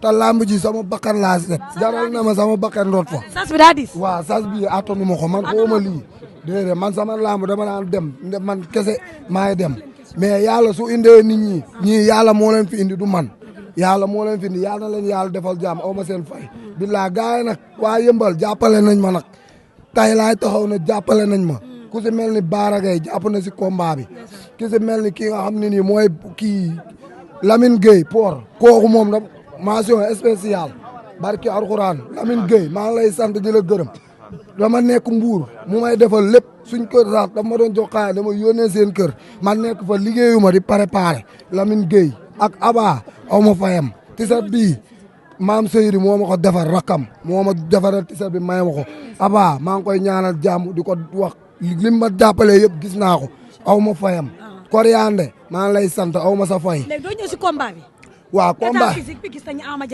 te lamb ji sama bakkan laa set jaral na ma sama bakkan root fa. sas bi daa diis. waaw sas bi attanu ma ko man xawma lii déedéet man sama lamb dama daan dem man kese maay dem mais yàlla su indee nit ñi ñii yàlla moo leen fi indi du man yàlla moo leen fi indi yàlla na leen yàlla defal jàmm aw ma seen fay. billaa gars yi nag waa yëmbal jàppale nañ ma nag tay laay taxaw ne jàppale nañ ma ku si mel ni Baara Gueye jàpp na si combat bi ki si mel ni kii nga xam ne nii mooy kii Lamine Gueye Port kooku moom da mention spéciale barki Alxuraan Lamine Gueye maa ngi lay sant di la gërëm dama nekk Mbuur mu may defal lépp suñ kër sax dama ma doon jox xaalis dama yónnee seen kër man nekk fa liggéeyu ma di préparé Lamine Gueye ak Aba aw ma fayam tisat bii maam Seydi moo ma ko defar rakam moo ma defaral tisat bi may ma ko Aba maa ngi koy ñaanal jàmm di ko wax lim ma jàppalee yëpp gis naa ko aw ma fayam Koriandé maa ngi lay sant aw ma sa fay. léegi doo ñëw si combat bi. waaw combat état physique bi gis nañu Ama